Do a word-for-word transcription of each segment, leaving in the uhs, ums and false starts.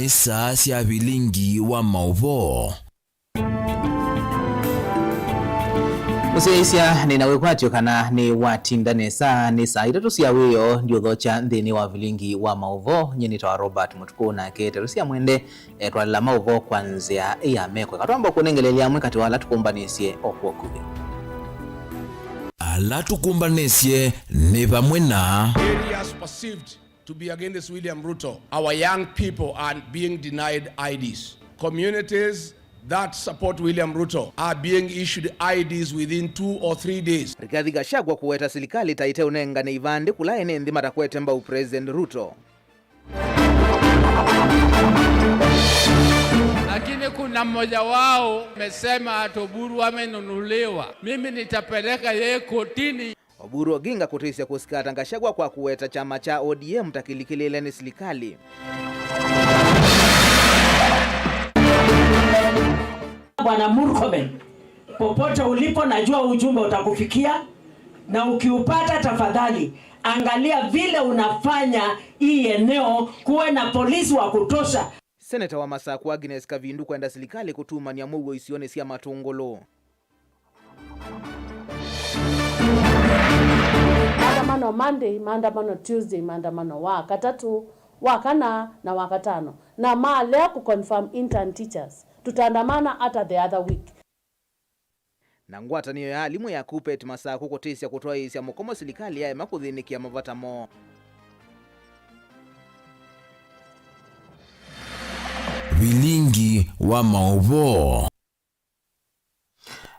Saa sya vilingi wa maũvoo. Mũsyaĩĩsya, nĩ na wĩkwatyo kana nĩ watinda nesa. Nĩ saa itatũ sya wĩoo ndiũthokya nthĩnĩ wa vilingi wa maũvoo. Nyie nĩtawa Robert Mũtukũ, nake Teresia Mwende etwalĩla maũvoo kwa nzĩa ya meko. Katwamba kũnengeleelya amwe katĩ wa ala tũkũmbanĩsye o kw'o kuvĩ. Ala tũkũmbanĩsye nĩ vamwe na. Areas perceived to be against William Ruto, our young people are being denied I Ds. Communities that support William Ruto are being issued I Ds within two or three days. Rigathi Gachagua kũweta silikalĩ ta ĩteũnengane ivandĩ kũla ene nthĩ matakwete mbau President Ruto. Lakini kuna mmoja wao amesema ati Oburu amenunuliwa. Mimi nitapeleka yeye kotini. Oburu Oginga kũtĩsya kũsikata Gachagua kwa kũweta kyama kya O D M ta kĩlikĩlĩĩle nĩ silikalĩ. Bwana Murkomen, popote ulipo, najua ujumbe utakufikia, na ukiupata, tafadhali angalia vile unafanya hii eneo kuwe na polisi wa kutosha. Seneta wa Masaku Agnes Kavindu kwenda silikalĩ kũtumany'a mũuo isionĩ sya Matũngũlũ. Maandamano Monday, maandamano Tuesday, maandamano wa katatũ, wa kana na wa katano, na maalea kũ confirm intern teachers. Tutaandamana hata the other week. Na ngwatanĩo ya alimũ ya KUPPET Masaku kũtĩsya kũtwaĩĩsya mũkomo silikalĩ yaema kũthĩnĩkĩa mavata moo. Vilingi wa maũvoo.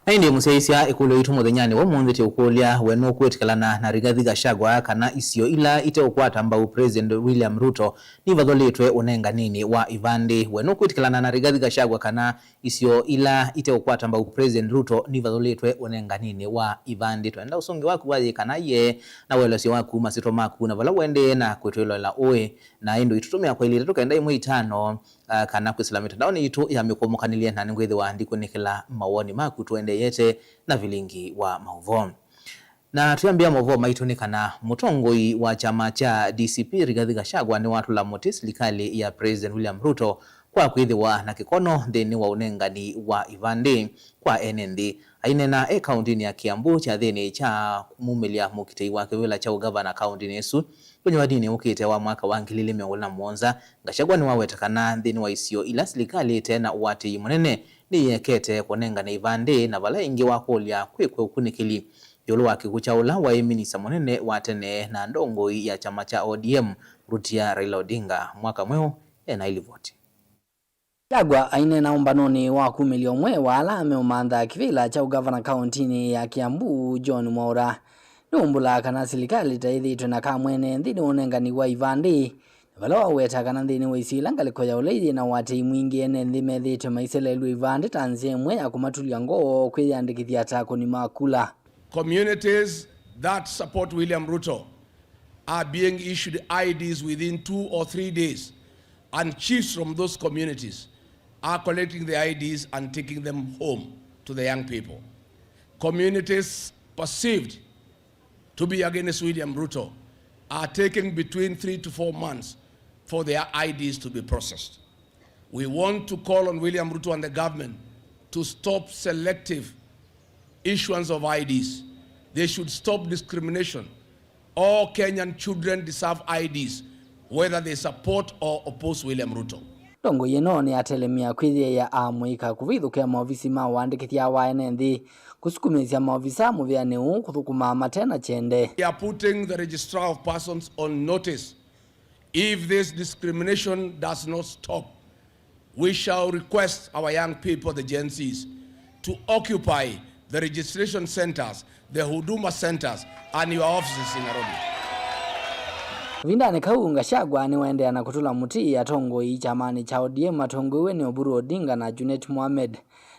Na ĩndĩ mũsyaĩĩsya, ĩkũlyo yitũ mũthenyanĩ wa ũmũnthĩ tĩ ũkũlya, we nũkwĩtĩkĩlana na Rigathi Gachagua kana isio ila iteũkwata mbau President William Ruto nivathũlĩtwe ũnenganinĩ wa ivandĩ? We nũkwĩtĩkĩlana na Rigathi Gachagua kana isio ila iteũkwata mbau President Ruto nivathũlĩtwe ũnenganinĩ wa ivandĩ? Twenda ũsũngĩo waku wa yĩ kana yee na ũelesyo waku, masyĩtwa maku, na vala ũendee na kwĩtwĩloela ũĩ. Na ĩndĩ ũitũtũmĩa kwa ilĩ itatũ kenda ĩmwe itano, ah, kana kwĩsĩla mĩtandaonĩ yitũ ya mĩkũmũkanĩlye, na nĩngwĩthĩwa ndikunĩkĩla mawoni maku tũendeeyete na vilingi wa maũvoo. Na twĩambĩa maũvoo maitũ nĩ kana mũtongoi wa kyama kya D C P Rigathi Gachagua nĩwatũla mũtĩ silikalĩ ya President William Ruto kwa kwĩthĩwa na kĩkono nthĩnĩ wa ũnengani wa ivandĩ kwa ene nthĩ. Aineena e kaũntĩnĩ ya Kiambu kyathĩnĩ kya kumumĩlya mũkitĩi wa kĩvĩla kya ũgavana kaũntĩnĩ ĩsu ũnyuvaninĩ ũkĩte wa mwaka wa ngili ilĩ mĩongo ĩlĩ na mũonza, Gachagua nĩwaweta kana nthĩnĩ wa isio ila silikalĩ ĩte na ũatĩĩi mũnene nĩyĩekete kũnengane ivandĩ, na vala ĩngĩ wakũlya kwĩkwe ũkunĩkĩli ĩũlũ wa kĩkw'ũ kya ũla waĩ minista mũnene wa tene na ndongoi ya kyama kya O D M, Rutia Raila Odinga. Mwaka Mweũ ena ilivoti. Gachagua aineena ũmbanonĩ wa kumĩlya ũmwe wa ala meũmantha kĩvĩla kya ũgavana kaũntĩnĩ ya Kiambu, John Mwaũra, nĩwaumbũlaa kana silikalĩ ta ĩthĩĩtwe na kamwene nthĩnĩ wa ũnengani wa ivandĩ, na vala waweta kana nthĩnĩ wa isio ila ngalĩko ya ũlei yĩ na ũatĩĩi mwingĩ, ene nthĩ methĩĩtwe maiseleelw'a ivandĩ ta nzĩa ĩmwe ya kũmatulya ngoo kwĩyĩandĩkĩthya ta akũni ma kula. Communities that support William Ruto are being issued I Ds within two or three days, and chiefs from those communities are collecting the I Ds and taking them home to the young people. Communities perceived to be against William Ruto are taking between three to four months for their I Ds to be processed. We want to call on William Ruto and the government to stop selective issuance of I Ds. They should stop discrimination. All Kenyan children deserve I Ds, whether they support or oppose William Ruto. Ndongoi ĩno nĩyatelemya kwĩyĩĩa amũika kũvithũkĩa maovisi ma ũandĩkĩthya wa ene nthĩ, kũsukumĩĩsya maovisa mũvĩanĩ ũũ kũthũkũma mate na kyende. We are putting the Registrar of Persons on notice. If this discrimination does not stop, we shall request our young people, the Gen Zs, to occupy the registration centers, the Huduma centers, and your offices in Nairobi. Kavindanĩ kau, Gachagua nĩwaendeea na kũtũla mũtĩ atongoi kyamanĩ kya O D M matongoew'e nĩ Oburu Odinga na Junet Mohamed.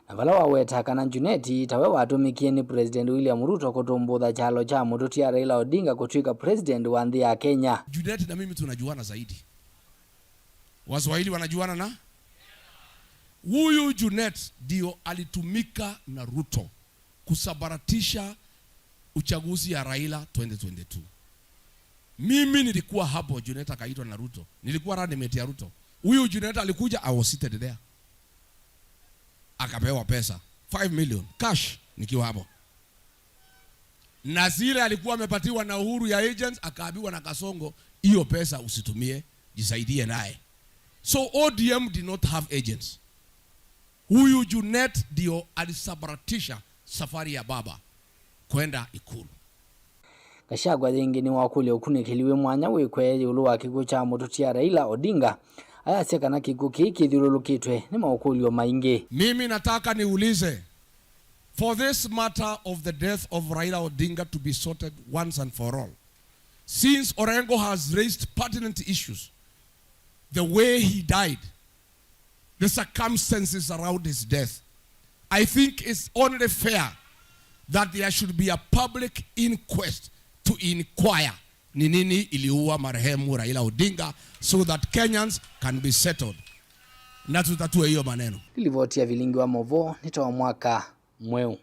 Na vala waweta kana Junet tawe watũmĩkie nĩ President William Ruto kũtũmbũtha kyalo kya mũtũtia Raila Odinga kũtw'ĩka President wa nthĩ ya Kenya. Junet na mimi tunajuana zaidi. Waswahili wanajuana na? Huyu Junet ndio alitumika na Ruto kusambaratisha uchaguzi ya Raila twenty twenty-two. Mimi nilikuwa hapo, Junet akaitwa na Ruto. Nilikuwa running mate ya Ruto. Huyu Junet alikuja, I was seated there, akapewa pesa five million cash nikiwa hapo, na zile alikuwa amepatiwa na Uhuru ya agents, akaambiwa na Kasongo, "Hiyo pesa usitumie, jisaidie naye." So O D M did not have agents. Huyu Junet ndio alisabaratisha safari ya baba kwenda Ikulu. Gachagua yĩngĩ nĩwakũlya ũkunĩkĩli wĩ mwanya wĩkwe ĩũlũ wa kĩkw'ũ kya mũtũtia Raila Odinga, ayasya kana kĩkw'ũ kĩĩ kĩthyũlũlũkĩtwe nĩ maũkũlyo maingĩ. Mimi nataka niulize, for this matter of the death of Raila Odinga to be sorted once and for all, since Orengo has raised pertinent issues, the way he died, the circumstances around his death, I think it's only fair that there should be a public inquest to inquire ni nini iliua marehemu Raila Odinga, so that Kenyans can be settled. Na tutatue hiyo maneno. Nĩ livoti ya Vilingi wa Mauvoo, nĩ ta wa mwaka mweũ.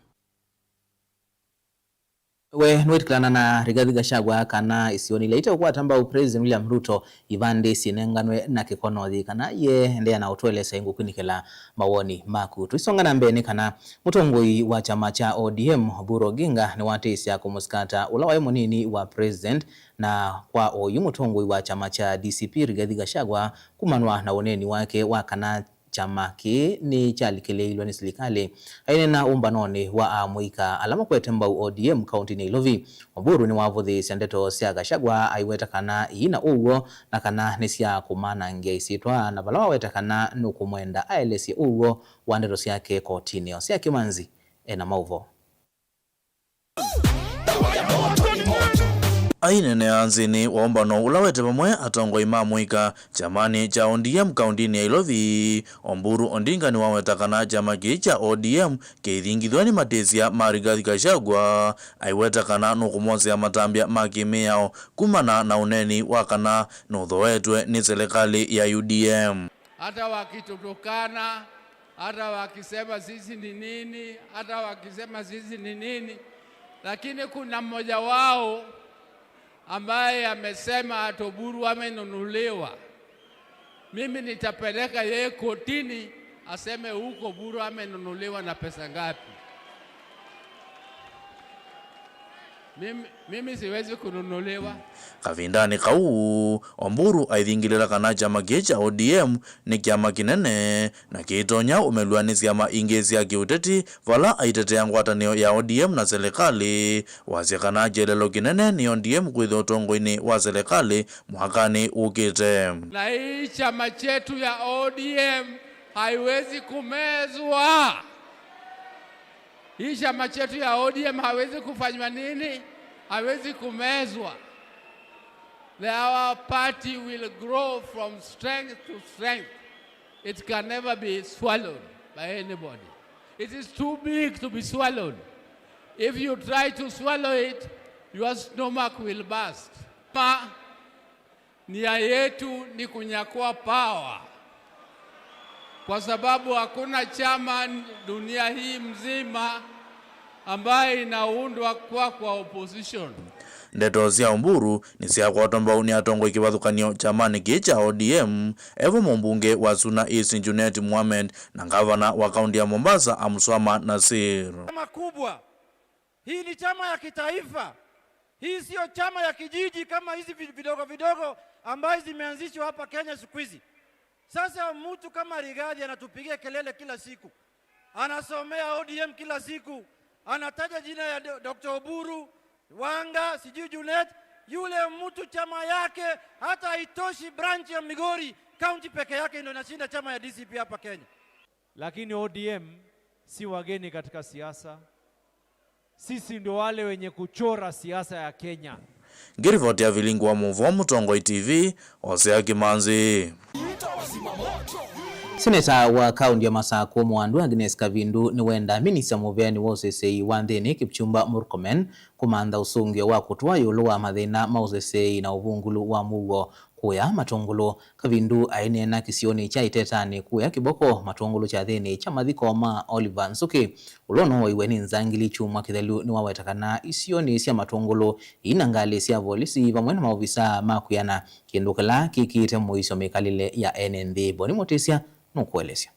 We nĩwĩtĩkĩlana na Rigathi Gachagua kana isionĩ ila iteũkwata mbau President William Ruto ivandĩ syĩnenganwe na kĩkonothi, kana ye endeea na ũtũelesya ĩngũkunĩkĩla mawoni maku? Tũisonga na mbee nĩ kana mũtongoi wa kyama kya O D M Oburu Oginga nĩwatĩĩsya kũmũsikata ũla waĩ mũnini wa President, na kwa oyu mũtongoi wa kyama kya D C P Rigathi Gachagua kumanwa na ũneeni wake wa kana kyama kĩĩ nĩkyalikĩlĩĩilwe nĩ silikalĩ. Aineena ũmbanonĩ wa amũika ala makwete mbau O D M kaũntĩnĩ ya Ilovi, Oburu nĩwavũthĩĩsya ndeto sya Gachagua aiweta kana ii na ũw'o na kana nĩ sya kũmanangĩa ĩsyĩtwa, na vala waweta kana nũkũmwenda aelesye ũw'o wa ndeto syake kotinĩ. Hosea Kĩmanzi e na maũvoo. Aineenea nzĩnĩ wa ũmbano ũla wete vamwe atongoi ma mũika kyamanĩ kya O D M kaũntĩnĩ ya Ilovi, Oburu Odinga nĩwaweta kana kyama kĩĩ kya O D M kĩithingithw'a nĩ matĩsya ma Rigathi Gachagua, aiweta kana nũkũmosea matambya ma kĩmĩao kumana na ũneeni wa kana nũthoetwe nĩ selekalĩ ya U D M. Hata wakitutukana, hata wakisema sisi ni nini, hata wakisema sisi ni nini, lakini kuna mmoja wao ambaye amesema ati Oburu amenunuliwa. Mimi nitapeleka yeye kotini aseme huko Oburu amenunuliwa na pesa ngapi. Mimi, mimi siwezi kununuliwa. Kavindanĩ kau, Oburu aithingĩlĩla kana kyama kĩĩ kya O D M nĩ kyama kĩnene na kĩitonya ũmelw'a nĩ syama ingĩ sya kĩũteti vala aitetea ngwatanĩo ya O D M na selekalĩ, wasya kana kĩeleelo kĩnene nĩ O D M kwĩthĩwa ũtongoinĩ wa selekalĩ mwakanĩ ũkĩte. Na hii chama chetu ya O D M haiwezi kumezwa. Hii chama chetu ya O D M hawezi kufanywa nini? Hawezi kumezwa. The, our party will grow from strength to strength. It can never be swallowed by anybody. It is too big to be swallowed. If you try to swallow it, your stomach will burst. Ma, Nia yetu ni kunyakua power, kwa sababu hakuna chama dunia hii mzima ambaye inaundwa kwa, kwa opposition. Ndeto sya Oburu nĩsyakwatwa mbau nĩ atongoi kĩvathũkany'o kyamanĩ kĩĩ kya O D M, evo mũmbunge wa Suna East Junet Mohamed na ngavana wa kaunti ya Mombasa Abdulswamad Nasir. Chama kubwa. Hii ni chama ya kitaifa. Hii siyo chama ya kijiji kama hizi vi-, vidogo vidogo ambayo zimeanzishwa hapa Kenya siku hizi. Sasa mtu kama Rigathi anatupigia kelele kila siku. Anasomea O D M kila siku. Anataja jina ya Do-, Doctor Oburu, Wanga, sijui Junet. Yule mtu chama yake hata haitoshi branch ya Migori County peke yake ndio inashinda chama ya D C P hapa Kenya. Lakini O D M si wageni katika siasa. Sisi ndio wale wenye kuchora siasa ya Kenya. Ngĩrivoti ya Vilingi wa Mũvoo Mũtongoi T V, Hosea Kĩmanzi. Seneta wa kaũnti ya Masakũ Mwandũ Agnes Kavindu nĩwendaa minisita mũveani wa ũseseĩ wa nthĩnĩ Kipchumba Murkomen kũmantha ũsũngĩo wa kũtũa ĩũlũ wa mathĩna ma ũseseĩ na ũvungũlu wa mũuo. kũya Matũngũlũ. Kavindu aineena kĩsionĩ kya Itetanĩ kũya Kĩboko Matũngũlũ kyathĩnĩ kya mathiko ma Oliver Nzũkĩ, ũla ũnooiwe nĩ nzangili kyumwa kĩthelu, nĩwaweta kana isionĩ sya Matũngũlũ ina ngalĩ sya volisi vamwe na maovisaa ma kwĩana, kĩndũ kĩla kĩkĩĩte mũisyo mĩkalĩle ya ene nthĩ. Boni Mũtĩsya nũkũelesya.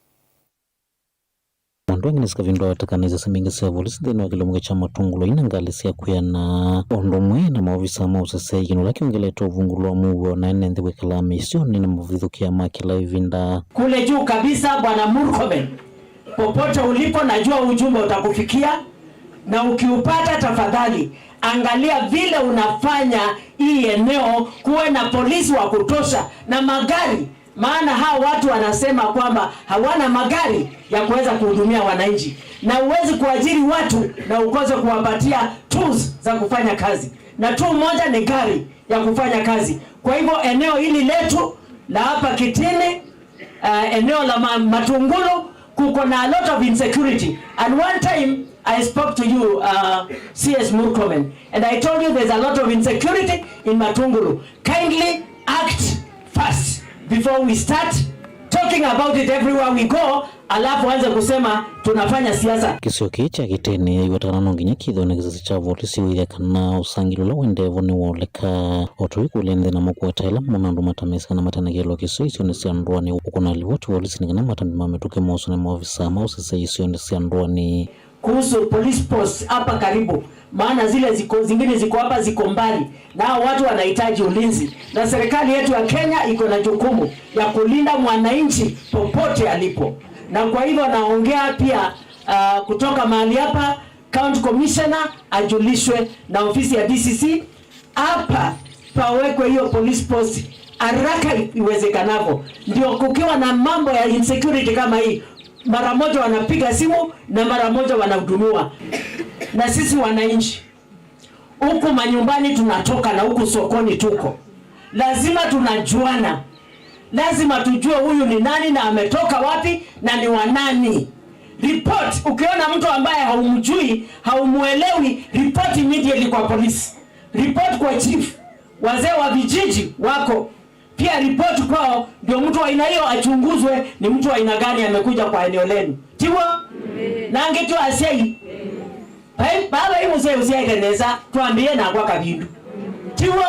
Andũ angĩ nĩsikavinduawa ĩtaka na isese mbingĩ sya volisi nthĩnĩ wa kĩlungu kya Matũngũlũ ina ngalĩ sya kwĩana, o ũndũ ũmwe na maovisa ma ũseseĩ, kĩndũ kĩla kĩongelete ũvungũlo wa mũuo na ene nthĩ kwĩkalaa mĩisyonĩ na mavithũkĩa ma kĩla ĩvinda. Kule juu kabisa, Bwana Murkomen, popote ulipo, najua ujumbe utakufikia, na ukiupata, tafadhali angalia vile unafanya hii eneo kuwe na polisi wa kutosha na magari. Maana hao watu wanasema kwamba hawana magari ya kuweza kuhudumia wananchi, na huwezi kuajiri watu na ukose kuwapatia tools za kufanya kazi, na tool moja ni gari ya kufanya kazi. Kwa hivyo eneo hili letu la hapa Kitini, uh, eneo la ma Matungulu, kuko na a lot of insecurity, and one time I spoke to you, uh, C S Murkomen, and I told you there's a lot of insecurity in Matungulu. Kindly act fast before we start talking about it everywhere we go, alafu anze kusema tunafanya siasa. Kĩsio kĩĩ kya Kitini yaiwetana no nginya kĩthwe na kĩsese kya volisi ũĩthya kana ũsangĩli ũla wendee vo nĩwoleka. O tũikũlya nthĩ na makuata ĩla mona andũ matamesĩ kana matanakĩlwa kĩsio isionĩ sya ndũanĩ, ũkũna livoti volisi nĩ kana matambi ma mĩtũkĩ moswe nĩ maovisa ma ũseseĩ isionĩ sya ndũanĩ. Kuhusu police post hapa karibu, maana zile ziko, zingine ziko hapa, ziko mbali, na hao watu wanahitaji ulinzi, na serikali yetu ya Kenya iko na jukumu ya kulinda mwananchi popote alipo. Na kwa hivyo naongea pia, ah, kutoka mahali hapa, County Commissioner ajulishwe na ofisi ya D C C, hapa pawekwe hiyo police post haraka iwezekanavyo, ndio kukiwa na mambo ya insecurity kama hii, mara moja wanapiga simu na mara moja wanahudumiwa. Na sisi wananchi, huku manyumbani tunatoka na huku sokoni tuko, lazima tunajuana, lazima tujue huyu ni nani na ametoka wapi na ni wa nani. Report, ukiona mtu ambaye haumjui, haumuelewi, report immediately kwa polisi. Report kwa chief. Wazee wa vijiji wako pia, report kwao, ndio mtu wa aina hiyo achunguzwe, ni mtu wa aina gani amekuja kwa eneo lenu. Tiw'o? Na angĩ tyo asyai. Vai, vaa vai mũsyai ũsyaĩte nesa, twambĩĩe nakwa kavindu. Tiw'o?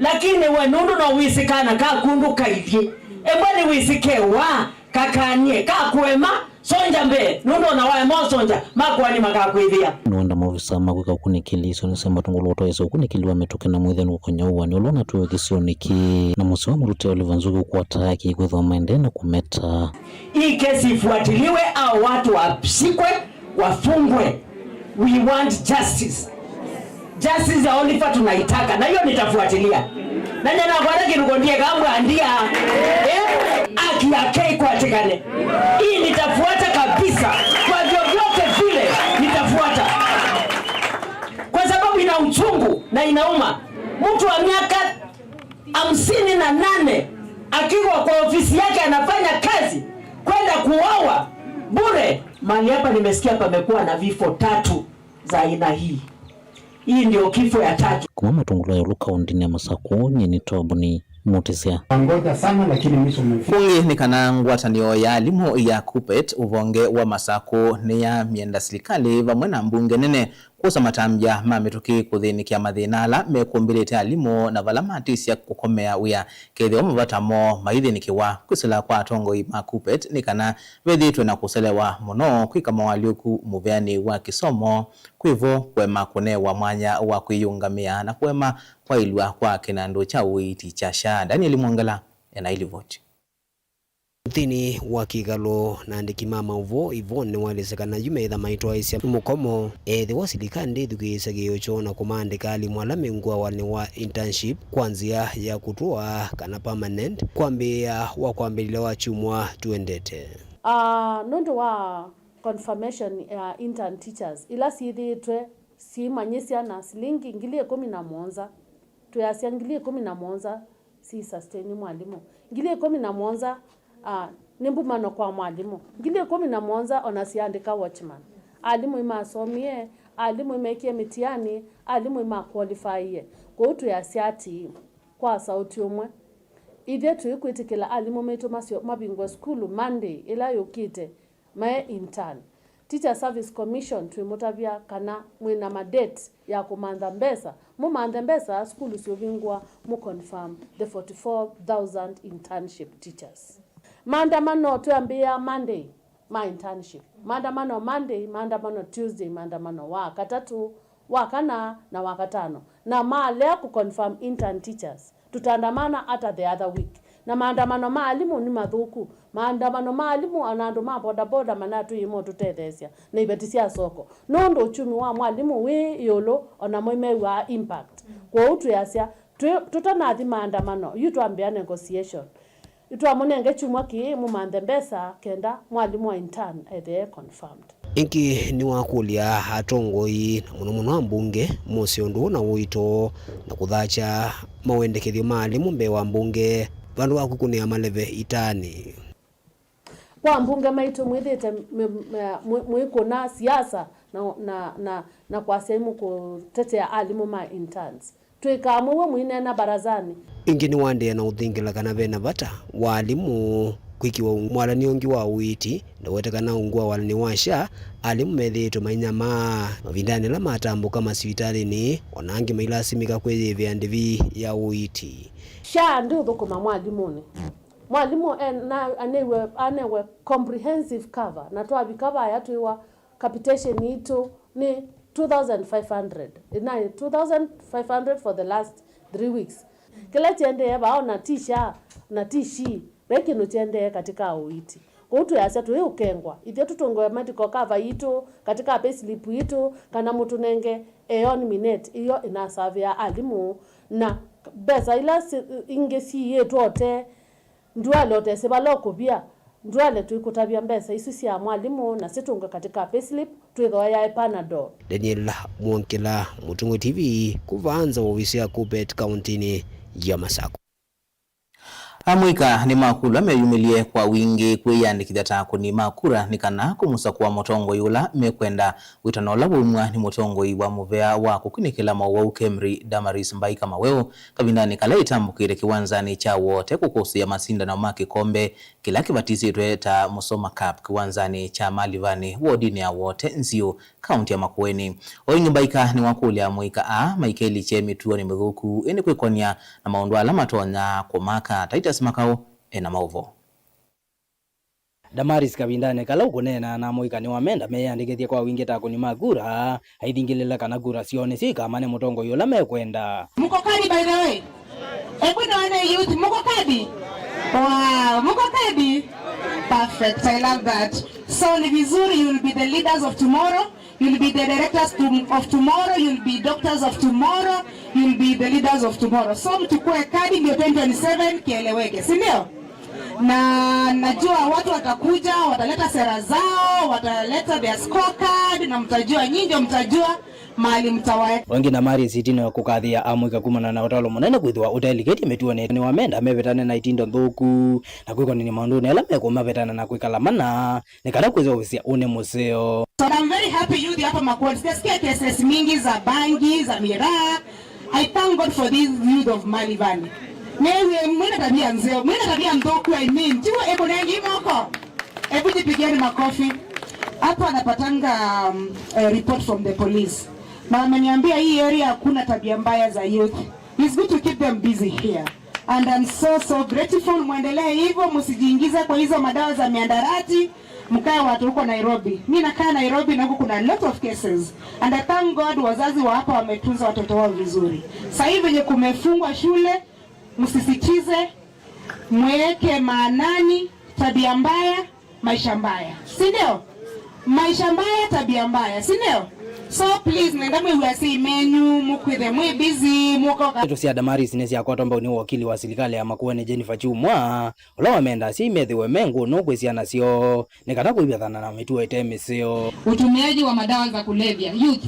Lakini we nũndũ no wĩsĩ kana ka kũndũ kailyĩ, embwa nĩwĩsĩ kewa, kakanie, kakwema, sonja mbee, nũndũ ona waema ũsonja, makoani makakwĩthĩa. Nĩwenda maovisa ma kwĩka ũkunĩkĩli isionĩ sya Matungulu ũtoesya ũkunĩkĩli wa mĩtũkĩ na mwĩthĩo nĩ kũkonya ũwani ũla ũnatwĩwe kĩsionĩ kĩĩ. Na mũsyĩ wa mũtũtĩi Oliver Nzũkĩ ũkwataa kĩ kwĩthĩwa maendee na kũmeta. Hii kesi ifuatiliwe, hao watu washikwe, wafungwe. We want justice. Justice ya Oliver tunaitaka, na hiyo nitafuatilia. Na nyana kwata kiruko ndiye kambwa ndia. Eh? Haki yake ikwatĩkane. Hii nitafuata kabisa. Kwa vyovyote vile nitafuata. Kwa sababu ina uchungu na inauma. Mtu wa miaka hamsini na nane akiwa kwa ofisi yake anafanya kazi, kwenda kuuawa bure. Mahali hapa nimesikia pamekuwa na vifo tatu za aina hii. Hii ndio kifo ya tatu. Kuma Matungulu ya Ulu kaũntĩnĩ ya Masakũ, nyie nĩ Tobuni Mũtĩsya. Ngoja sana, lakini mwisho umefika. Kũngĩ nĩ kana ngwatanĩo ya alimũ ya KUPPET ũvonge wa Masakũ nĩyamyenda silikalĩ vamwe na mbunge nene kwosa matambya ma mĩtũkĩ kũthĩnĩkĩa mathĩna ala mekũmbĩlĩte alimũ na vala matĩsya kũkomea wĩa kethĩwa mavata moo maithĩnĩkĩwa. Kwĩsĩla kwa atongoi ma KUPPET nĩ kana vethĩĩtwe na kũselewa mũno kwĩka moalyũku mũveanĩ wa kĩsomo, kwĩvo kũema kũnewa mwanya wa kwĩyĩũngamĩa na kũema kwaĩlw'a kwa kĩnandũ kya ũiiti kya SHA. Daniel Mwongela ena ĩlivoti. Nthĩnĩ wa kĩkalo na andĩki ma maũvoo, Yvonne nĩwaelesya kana yu meĩtha maitwaĩsya mũkomo ethĩwa silikalĩ ndĩthukĩĩsya kĩĩo kyoo na kũmaandĩka alimũ ala me ngũawanĩ wa internship kwa nzĩa ya kũtũa kana permanent kwambĩĩa wa kwambĩlĩlya wa kyumwa tũendete. Ah, nũndũ wa confirmation ya intern teachers ila syĩthĩĩtwe syĩmanyĩsya na silingi ngili ĩkũmi na mũonza, twĩasya ngili ĩkũmi na mũonza si sustain mwalimũ. Ngili ĩkũmi na mũonza, ah, nĩ mbumano kwa mwalimũ. Ngili ĩkũmi na mũonza ona siandĩka watchman. Alimũ imasomie, alimũ imekie mĩtiani, alimũ imaqualifyie. Kwoou twĩasya atĩĩ, kwa sauti ũmwe, Ithyĩ tũikwĩtĩkĩla alimũ maitũ masyo mavingũe sukulu Monday ĩla yũkĩte mae intern. Teacher Service Commission twĩmũtavya kana mwĩ na ma date ya kũmantha mbesa, mũmanthe mbesa sukulu syũvingũa, mũ confirm the forty-four thousand internship teachers. Maandamano twĩambĩĩa Monday ma internship. Maandamano Monday, maandamano Tuesday, maandamano wa katatũ, wa kana na wa katano. Na maalea kũ confirm intern teachers, tutaandamana hata the other week. Na maandamano ma alimũ nĩ mathũku. Maandamano ma alimũ, ona andũ ma bodaboda manatwĩie motũtetheesya na iveti sya soko, nũndũ uchumi wa mwalimũ wĩ ĩũlũ, onamo mew'aa impact. Kwoou twĩasya, twĩ, tũtanathi maandamano, yu twambĩa negotiation. Nĩtwamũnenge kyumwa kĩĩ mũmanthe mbesa kenda mwalimũ wa intern ethĩe confirmed. Ĩngĩ nĩwakũlya atongoi, na mũno mũno ambunge, mose ũndũ ũũ na ũito na kũthakya mawendekethyo ma alimũ mbee wa mbunge vandũ wa kwĩkũnĩa maleve itaanĩ. Kwa ambunge maitũ, mwĩthĩte mwĩ-, mwĩ-, mwĩkũna siasa na, na, na, na kwasya imũkũtetea alimũ ma interns. Twĩkaa mũuo mũineena barazani. Ĩngĩ nĩwaendee na ũthingĩla kana ve na vata wa alimũ kwĩkĩwa mwalany'o ũngĩ wa ũiiti, ndawete kana ungu wa walany'o wa SHA, alimũ methĩĩtwe mainyamaa mavindanĩ ala matambũka masivitalĩnĩ, o na angĩ mailasimĩka kwĩyĩvĩa ndĩvi ya ũiiti. SHA ndĩũthũkũma mwalimũnĩ. Mwalimũ e-, na-, aneiwe, anewe comprehensive cover, na twavika vaya twĩwa capitation yitũ nĩ two thousand five hundred. Ĩnaĩ two thousand five hundred for the last three weeks. Kĩla kĩendee vaa, ona ti SHA na ti SHI, ve kĩndũ kĩendee katika ũiiti. Kwoou twĩasya tũiũkengwa. Ithyĩ tũtũngĩwe medical cover yitũ katika payslip yitũ, kana mũtũnenge Eon Minet, iyo ĩnasavĩa alimũ, na mbesa ila si-, ingĩ siĩtwe ũtee. Ndwale ũtesĩ vala ũkũvia, ndwale tũikũtavya mbesa isu sya mwalimũ na sitũngwe katika payslip, twĩthooyae Panadol. Daniel Mwongela, Mũtũng'ũ T V, kũvanza ovisi ya Kuppet, kauntinĩ ya Masakũ. Amũika nĩmakũlw'a meyumĩlye kwa wingĩ kwĩyĩandĩkĩthya ta akũni ma kura nĩ kana kũmũsakũa mũtongoi ũla mekwenda, wĩtano ũla waumw'a nĩ mũtongoi wa mũvea wa kũkunĩkĩla maũwau Kemri Damaris Mbaika Maweo kavindanĩ kala ĩtambũkĩte kĩwanzanĩ kya Wote kũkũsĩĩa masindano ma kĩkombe kĩla kĩvatisĩtwe ta Musoma Cup kĩwanzanĩ kya Malivani, wodinĩ ya Wote Nziũ, kaunti ya Makueni. O ĩngĩ Mbaika nĩwakũlya amũika aa maikelikye mĩtuonĩ mĩthũku, ĩndĩ kwĩkonia na maũndũ ala matonya kũmaka. Titus Makau ena maũvoo. Damaris kavindanĩ kala ũkũneena na amũika nĩwamenda meyĩandĩkĩthye kwa wingĩ ta akũni ma kura, aithingĩlĩla kana kura syoo nĩsyo ikamane mũtongoi ũla mekwenda. Mko kadi, by the way? Hebu nione youth, mko kadi? Wow, mko kadi? Perfect, I love that. So ni vizuri, you will be the leaders of tomorrow, you'll be the directors to, of tomorrow, you'll be doctors of tomorrow, you'll be the leaders of tomorrow. So mchukue kadi ndio twenty twenty-seven kieleweke, si ndio? Na najua watu watakuja, wataleta sera zao, wataleta their scorecard, na mtajua, nyinyi ndio mtajua mahali mtawaeka. Wengĩ na Mari Sitino kũkathĩa amũika kumana na ũtalo mũnene kwĩthĩwa ũtelikĩtye mĩtuonĩ nĩwamenda mevĩtane na itindo nthũku na kwĩkonanĩa maũndũnĩ ala mekũmavĩtana na kwĩkala mana nĩ kana kwĩsovesya ũnĩ mũseo. So I'm very happy youth hapa Makueni. Sijasikia cases mingi za bangi, za miraa. I thank God for this youth of Malivani. Mwe-, mwina tabia nzeo, mwina tabia nthũku, I mean. Tiwo, hebu nengi moko. Hebu jipigieni makofi. Hapa napatanga, um, a report from the police. Na wameniambia hii area hakuna tabia mbaya za youth. It's good to keep them busy here. And I'm so, so grateful. Mwendelee hivyo, msijiingize kwa hizo madawa za miandarati. Mkae watu huko Nairobi. Mi nakaa Nairobi na huko kuna lot of cases. And I thank God wazazi wa hapa wametunza watoto wao vizuri. Sasa hivi venye kumefungwa shule, msisitize, mweke maanani tabia mbaya, maisha mbaya. Si ndio? Maisha mbaya, tabia mbaya, si ndio? So please, nenda mwĩw'a si menyu, mũkwĩthe mwĩ busy, mũkoka. Ndeto sya Damaris nĩsyakwatwa mbau nĩ wakili wa silikalĩ ya Makueni Jennifer Kyumwa, ũla wamenda asyai methĩwe me ngũnũ kwĩ syana syoo nĩ kana kũivathana na mĩtuo ĩte mĩseo. Utumiaji wa madawa za kulevya. Youth,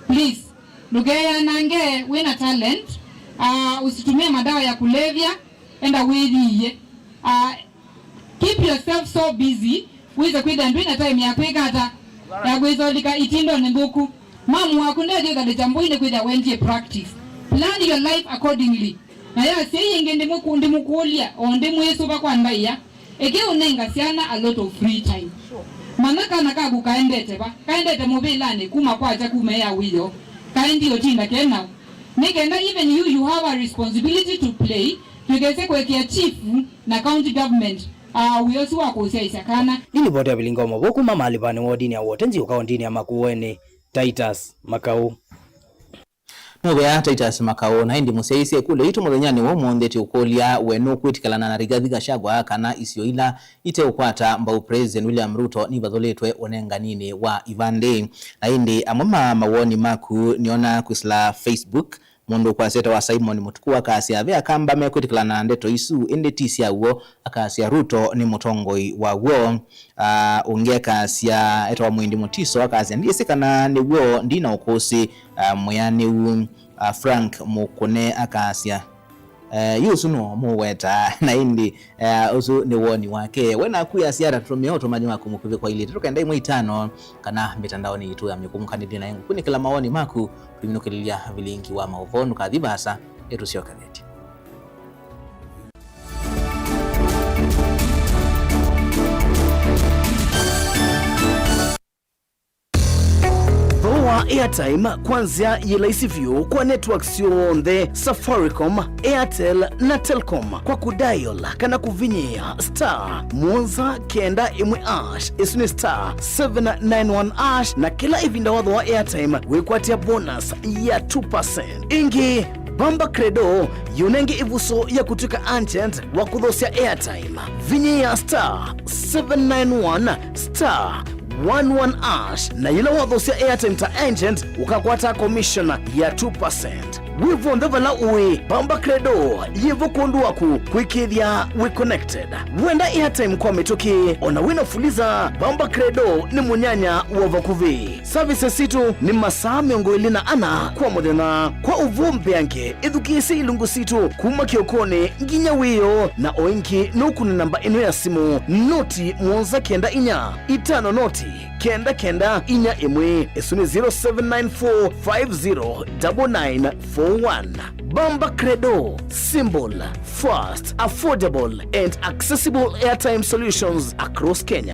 please, ndũkeyanange wĩna talent. Uh, usitumie madawa ya kulevya, enda wĩyĩie. Uh, keep yourself so busy, wĩse kwĩthĩa ndwĩ na time ya kwĩka ata, ya kwĩsolika itindonĩ nthũku. Mamu waku ndethĩũthalĩkya mbũi nĩ kwĩthĩa wendie practice. Plan your life accordingly. Nayo asyai aingĩ ndĩmũkũ-, ndĩmũkũlya, o ndĩmwĩsũva kwa ndaĩa, ĩkĩ ũnenga syana a lot of free time. Manya kana kaku kaendete va, kaendete mũvĩlanĩ kuma kwakya kuma ea wĩoo, kaendie ũtinda ke nao. Nĩ kenda even you, you have a responsibility to play, twĩkese kũekea chief na county government, ah, wĩa ũsu wa kũsyaĩĩsya kana. Nĩ livoti ya Vilingi wa Mauvoo kuma Malivani wodini ya Wote Nziũ kaũntĩnĩ ya Makueni, Titus Makau. Mũvea Titus Makau. Na ĩndĩ mũsyaĩĩsye ĩkũlyo yitũ mũthenyanĩ wa ũmũnthĩ, tũũkũlya, we nũkwĩtĩkĩlana na Rigathi Gachagua kana isio ila iteũkwata mbau President William Ruto nivathũlĩtwe ũnenganinĩ wa ivandĩ? Na ĩndĩ amwe ma mawoni maku nĩona kwĩsĩla Facebook, mũndũ ũkwasya etawa Simon Mũtuku akasya, ve Akamba mekwĩtĩkĩlana na ndeto isu, ĩndĩ ti sya w'o, akasya Ruto nĩ mũtongoi wa w'o. Ah, ũngĩ akasya, etawa Mwindi Mutiso akasya, ndyĩsĩ kana nĩ w'o, ndina ũkũsĩ. Ah, mwĩanĩu, ah, Frank Mũkũne akasya, eh, yu ũsu no mũweta, na ĩndĩ, eh, ũsu nĩ woni wake. We naku ya siara tũtũmĩa ũtũmani waku mũkuvĩ kwa ilĩ tatu kenda ĩmwe itano kana mĩtandaonĩ yitũ ya mĩkũmũkanĩlye na ĩngũkunĩkĩla mawoni maku. Tũiminũkĩlĩlya Vilingi wa Mauvoo, ndũkathi vaasa, ĩtũsyokeletye. Thooa airtime kwa nzĩa yĩ laisi vyũ kwa network syonthe, Safaricom, Airtel na Telcom, kwa kũdial kana kũvinyĩĩa star mũonza kenda ĩmwe hash, ĩsu nĩ star seven nine one hash, na kĩla ĩvinda wathooa airtime wĩkwatĩa bonus ya two percent. Ĩngĩ, Bamba Credo yĩũnenge ĩvuso ya kũtw'ĩka agent wa kũthosya airtime. Vinyĩĩa star seven nine one star one one hash, na yĩla wathosya airtime ta agent, ũkakwata commission ya two percent. Wĩ vonthe vala ũĩ, Bamba Credo yĩ vo kwondũ waku kwĩkĩĩthya wĩ connected. Wenda airtime kwa mĩtũkĩ, o na wĩna Fuliza, Bamba Credo nĩ mũnyanya wa vakuvĩ. Services sitũ nĩ masaa mĩongo ĩlĩ na ana kwa mũthenya. Kwa ũvoo mbeange, ĩthukĩĩsye ilungu sitũ kuma kĩokonĩ nginya wĩoo, na o ĩngĩ nũkũne namba ĩno ya simũ, noti mũonza kenda inya itano noti kenda kenda inya ĩmwe. Ĩsu nĩ zero seven nine four five zero double nine four one. Bamba Credo, simple, fast, affordable and accessible airtime solutions across Kenya.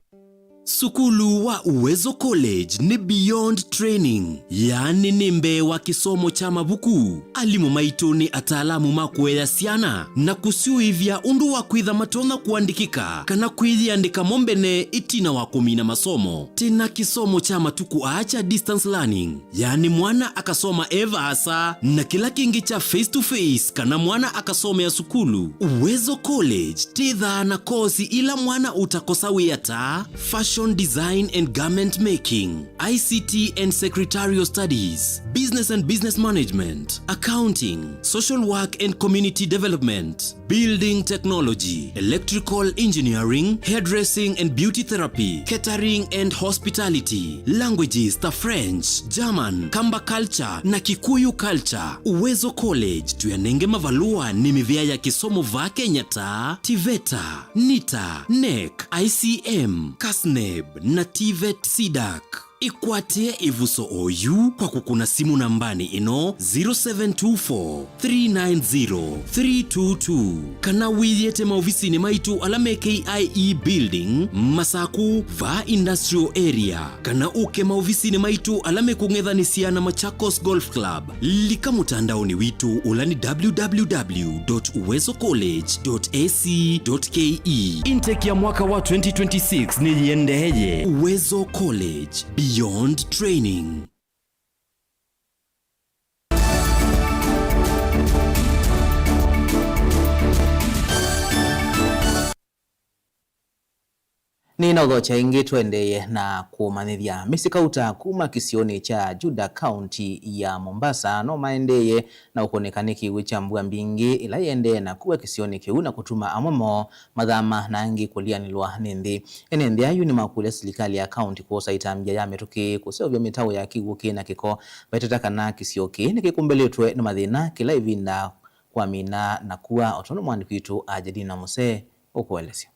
Sukulu wa Uwezo College nĩ beyond training, yaani nĩ mbee wa kĩsomo kya mavuku. Alimũ maitũ nĩ ataalamu ma kũea syana na kũsyũĩvya ũndũ wa kwĩtha matonya kũandĩkĩka kana kwĩyĩandĩka mo mbene ĩtina wa kũmina masomo. Twĩ na kĩsomo kya matukũ aa kya distance learning, yaani mwana akasoma e vaasa, na kĩla kĩngĩ kya face to face, kana mwana akasomea sukulu. Uwezo College twĩthaa na kosi ila mwana ũtakosa wĩa ta fashion design and garment making, I C T and secretarial studies, business and business management, accounting, social work and community development, building technology, electrical engineering, hairdressing and beauty therapy, catering and hospitality, languages ta French, German, Kamba culture na Kikuyu culture. Uwezo College tũyanenge mavalũa nĩ mĩvĩa ya kĩsomo vaa Kenya ta TVETA, NITA, NEC, I C M, KASNEB na TVET CDAC. Ĩkwatĩe ĩvuso oyu kwa kũkũna simũ nambanĩ ĩno, zero seven two four, three nine zero, three two two, kana wĩyĩte maovisinĩ maitũ ala me K I E Building, Masaku, vaa Industrial Area, kana ũke maovisinĩ maitũ ala mekũng'ethanĩsya na Machakos Golf Club. Lika mũtandaonĩ witũ ũla nĩ www dot uwezo college dot ac dot ke. Intake ya mwaka wa twenty twenty-six nĩyĩendeeye. Uwezo College, beyond training. Nĩnaũthokya ĩngĩ, tũendeeye na kũmanyĩthya. Mĩsyĩ kauta kuma kĩsionĩ kya Juda, kaunti ya Mombasa, no maendeeye na ũkũnĩka nĩ kĩw'ũ kya mbua mbingĩ ĩla ĩendee na kua kĩsionĩ kĩu na kũtuma amwe moo mathama na angĩ kũlianĩlwa nĩ nthĩ. Ene nthĩ ayu nĩmakũlya silikalĩ ya kaunti kwosa ĩtambya ya mĩtũkĩ kũseũvya mĩtaũ ya kĩw'ũ kĩ na kĩko, veteta kana kĩsio kĩĩ nĩkĩkumbĩlĩtwe nĩ mathĩna kĩla ĩvinda kwamina na kua, o tondũ mwandĩki witũ Ajedina Mũsee ũkũelesya.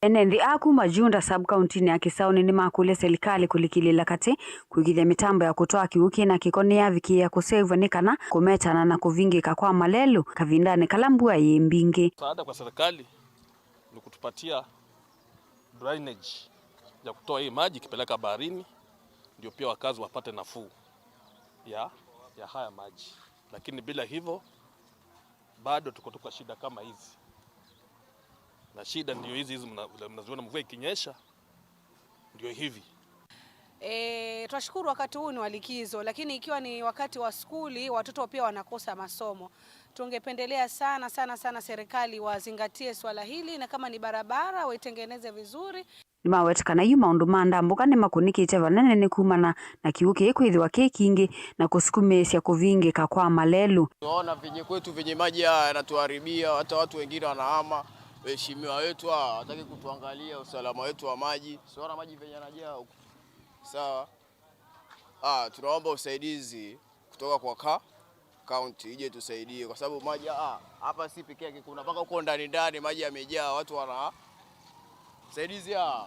Ene nthĩ aa kuma Junda sub-kauntinĩ ya Kĩsaũnĩ nĩmakũlya selikalĩ kũlikĩlĩĩla katĩ kwĩkĩthya mĩtambo ya kũtwaa kĩw'ũ kĩ na kĩko nĩyavikĩĩa kũseũvw'a nĩ kana kũmetana na kũvingĩka kwa malelũ kavindanĩ kala mbua yĩ mbingĩ. Msaada kwa serikali ni kutupatia drainage ya kutoa hii maji ikipeleka baharini, ndio pia wakazi wapate nafuu ya, ya haya maji, lakini bila hivyo bado tuko tu kwa shida kama hizi, na shida ndio hizi hizi mna-, mnaziona mvua ikinyesha ndio hivi. E, twashukuru wakati huu ni wa likizo, lakini ikiwa ni wakati wa skuli, watoto pia wanakosa masomo. Tungependelea sana, sana, sana serikali wazingatie swala hili, na kama ni barabara, waitengeneze vizuri. Nĩmaweta kana yu maũndũ ma ndambũka nĩmakũnĩkĩte vanene nĩ kumana na kĩw'ũ kĩĩ kwĩthĩwa kĩ kingĩ na kũsukumĩĩsya kũvingĩka kwa malelũ. Tunaona venye kwetu, venye maji haya yanatuharibia, hata watu wengine wanahama. Waheshimiwa wetu hawa hawataki kutuangalia usalama wetu wa maji. Siona maji venye yanajaa huku. Sawa. Ah, tunaomba usaidizi kutoka kwa ka-, county ije tusaidie, kwa sababu maji, ah, hapa si peke yake, kuna mpaka huko ndani ndani maji yamejaa, watu wana saidizi, ah,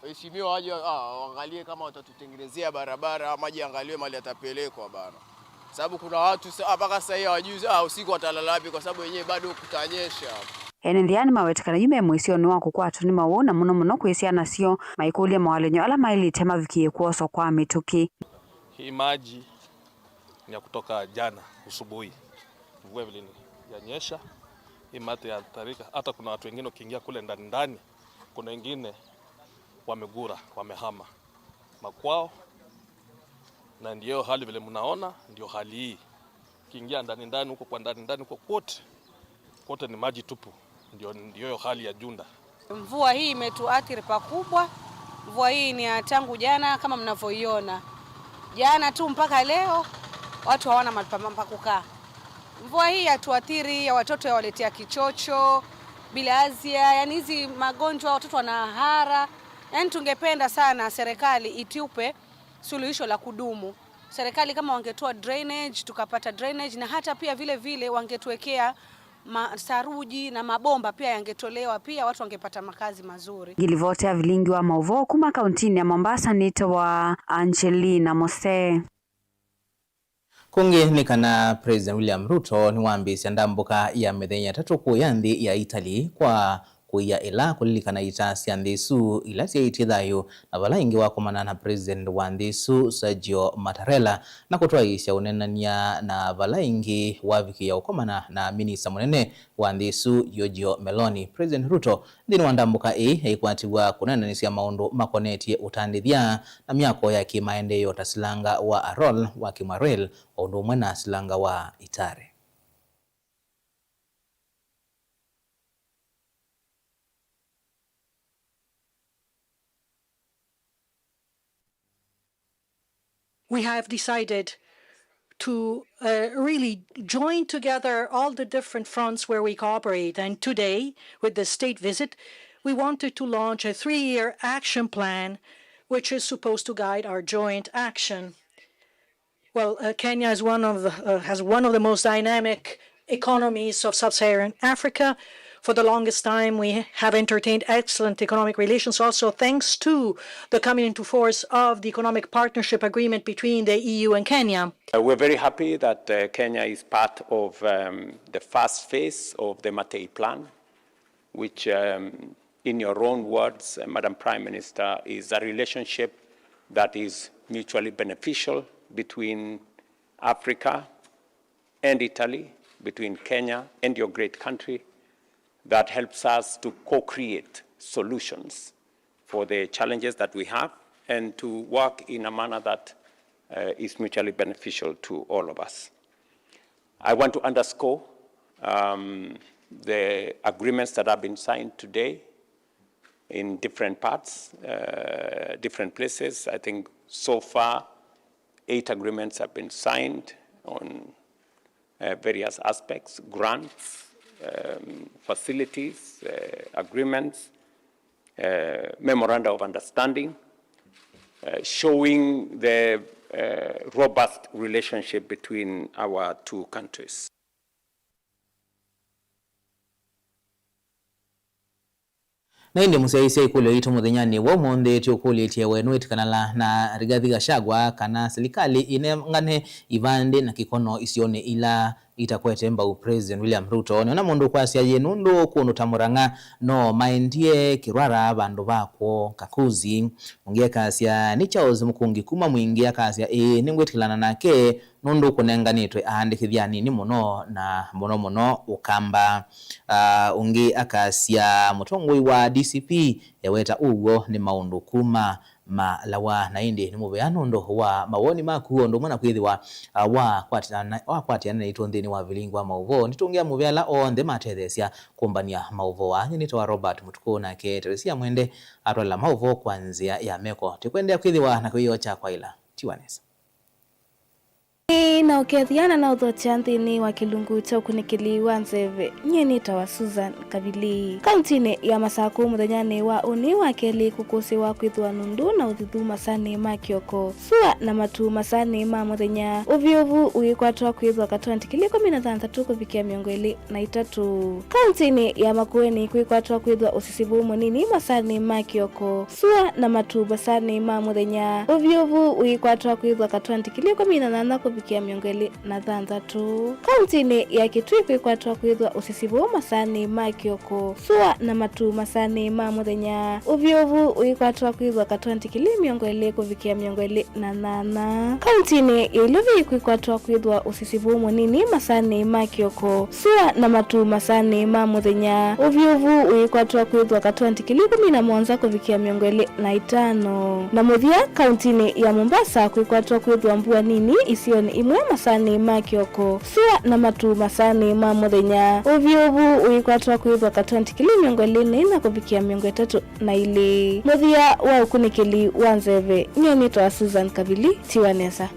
waheshimiwa waje, ah, waangalie kama watatutengenezea barabara, maji yaangaliwe mahali yatapelekwa bana, sababu kuna watu sa-, ah, mpaka sasa hii hawajui, ah, usiku watalala wapi, kwa sababu wenyewe bado kutanyesha. Ene nthĩ aa nĩmaweta kana yu me mũisyonĩ wa kũkwatwa nĩ maũũ, na mũno mũno kwĩ syana syoo, maikũlya mawalany'o ala maĩlĩte mavikĩe kwoswa kwa mĩtũkĩ. Hii maji ni ya kutoka jana usubuhi, mvua vile yanyesha, hii maji yatarika. Hata kuna watu wengine ukiingia kule ndani ndani, kuna wengine wamegura, wamehama makwao, na ndio hali vile mnaona, ndio hali hii. Ukiingia ndani ndani huko, kwa ndani ndani huko kwote, kwote ni maji tupu. Ndio, ndio hiyo hali ya Junda. Mvua hii imetuathiri pakubwa. Mvua hii ni ya tangu jana, kama mnavyoiona. Jana tu mpaka leo, watu hawana mahali pa, pa kukaa. Mvua hii yatuathiri, ya watoto yawaletea kichocho, bilharzia, yani hizi magonjwa, watoto wanahara. Yani tungependa sana serikali itupe suluhisho la kudumu. Serikali kama wangetoa drainage, tukapata drainage, na hata pia vile vile wangetuwekea ma-, saruji na mabomba pia yangetolewa, pia watu wangepata makazi mazuri. Ngilivoti ya vilingi wa maũvoo kuma kauntinĩ ya Mombasa nĩtawa Angelina Mose. Kũngĩ nĩ kana President William Ruto nĩwambĩĩsya ndambũka ya mĩthenya ĩtatũ kũya nthĩ ya Italy kwa kũia ĩla kũlilikana ita sya nthĩ ĩsu ila syaĩtye thayũ, na vala ĩngĩ wakomana na President wa nthĩ ĩsu Sergio Mattarella, na kũtwaĩĩsya ũneenany'a, na vala ĩngĩ wavikĩĩa ũkomana na minista mũnene wa nthĩ ĩsu Giorgia Meloni. President Ruto Nthĩnĩ wa ndambũka ĩĩ, aikwatĩw'a kũneenanĩsya maũndũ makonetye ũtandĩthya na myako ya kĩmaendeeo ta silanga wa Arrol wa Kimwa Rail, o ũndũ ũmwe na silanga wa Itare. We have decided to, uh, really join together all the different fronts where we cooperate. And today, with the state visit, we wanted to launch a three-year action plan, which is supposed to guide our joint action. Well, uh, Kenya is one of the, uh, has one of the most dynamic economies of sub-Saharan Africa. For the longest time, we have entertained excellent economic relations, also thanks to the coming into force of the economic partnership agreement between the E U and Kenya. Uh, we're very happy that, uh, Kenya is part of, um, the first phase of the Mattei Plan, which, um, in your own words, uh, Madam Prime Minister, is a relationship that is mutually beneficial between Africa and Italy, between Kenya and your great country, that helps us to co-create solutions for the challenges that we have and to work in a manner that, uh, is mutually beneficial to all of us. I want to underscore, um, the agreements that have been signed today in different parts, uh, different places. I think so far eight agreements have been signed on, uh, various aspects, grants, um, facilities, uh, agreements, uh, memoranda of understanding, uh, showing the, uh, robust relationship between our two countries. Na ĩndĩ mũsyaĩĩsya ĩkũlyo yitũ mũthenyanĩ wa ũmũnthĩ, tũkũlĩtye we nĩwĩtĩkanĩla na Rigathi Gachagua kana silikalĩ ĩnengane ivandĩ na kĩkono isionĩ ila itakwete mbau President William Ruto. Nĩona mũndũ ũkwasya yĩ nũndũ kũndũ ta Murang'a no maendie kĩrwara vandũ va kw'o Kakuzi. Ũngĩ akasya nĩ Charles Mũkũngi kuma Mwingi akasya ĩĩ nĩngwĩtĩkĩlana nake nũndũ kũnenganĩtwe aandĩkĩthya anini mũno na mũno mũno Ũkamba. Ah, ũngĩ akasya mũtongoi wa D C P eweta ũw'o nĩ maũndũ kuma Malawa. Na ĩndĩ nĩ mũvea nũndũ wa mawoni maku o ũndũ ũmwe na kwĩthĩwa, ah, wakwatĩana, wakwatĩana naitũ nthĩnĩ wa vilingi wa maũvoo. Nĩtũngĩa mũvea ala onthe matetheesya kũmbany'a maũvoo aa. Nyie nĩtawa Robert Mũtukũ, nake Teresia Mwende atwala maũvoo kwa nzĩa ya meko. Tũkwendeea kwĩthĩwa na kĩwĩoo kya kwaĩla. Tiwa nesa. Ĩĩ, na ũkethĩa na naũthokya nthĩnĩ wa kĩlungu kya ũkunĩkĩli wa nzeve. Nyie nĩtawa Susan Kavili. Kauntinĩ ya Masakũ mũthenyanĩ wa ũnĩ wa kelĩ kũkũsĩwa kwĩthĩwa nũndũ na ũthithu masanĩ ma kĩoko, sua na matu masanĩ ma mũthenya, ũvyũvu ũikwatwa kwĩthĩwa katwaanti kili ĩkũmi na thanthatũ kũvikĩa mĩongo ĩlĩ na itatũ. Kauntinĩ ya Makueni kwĩkwatwa kwĩthĩwa ũsisivũ mũnini masanĩ ma kĩoko, sua na matu masanĩ ma mũthenya, ũvyũvu ũikwatwa kwĩthĩwa katwaanti kili ĩkũmi na nyanya kũvikĩa mĩongo ĩlĩ na thanthatũ. Kauntinĩ ya Kitui kwĩkwatwa kwĩthĩwa ũsisivũ masanĩ ma kĩoko, sua na matu masanĩ ma mũthenya, ũvyũvu ũikwatwa kwĩthĩwa katwaanti kili mĩongo ĩlĩ kũvikĩa mĩongo ĩlĩ na nyanya. Kauntinĩ ya Ilovi kwĩkwatwa kwĩthĩwa ũsisivũ mũnini masanĩ ma kĩoko, sua na matu masanĩ ma mũthenya, ũvyũvu ũikwatwa kwĩthĩwa katwaanti kili ĩkũmi na mũonza kũvikĩa mĩongo ĩlĩ na itano. Na mũthya, kauntinĩ ya Mombasa kwĩkwatwa kwĩthĩwa mbua nini isionĩ imwe masanĩ ma kĩoko, sua na matu masanĩ ma mũthenya, ũvyũvu ũikwatwa kwĩthĩwa katwaanti kili mĩongo ĩlĩ na ina kũvikĩa mĩongo ĩtatũ na ilĩ. Mũthya wa ũkunĩkĩli wa nzeve, nyie nĩtawa Susan Kavili, tiwa nesa.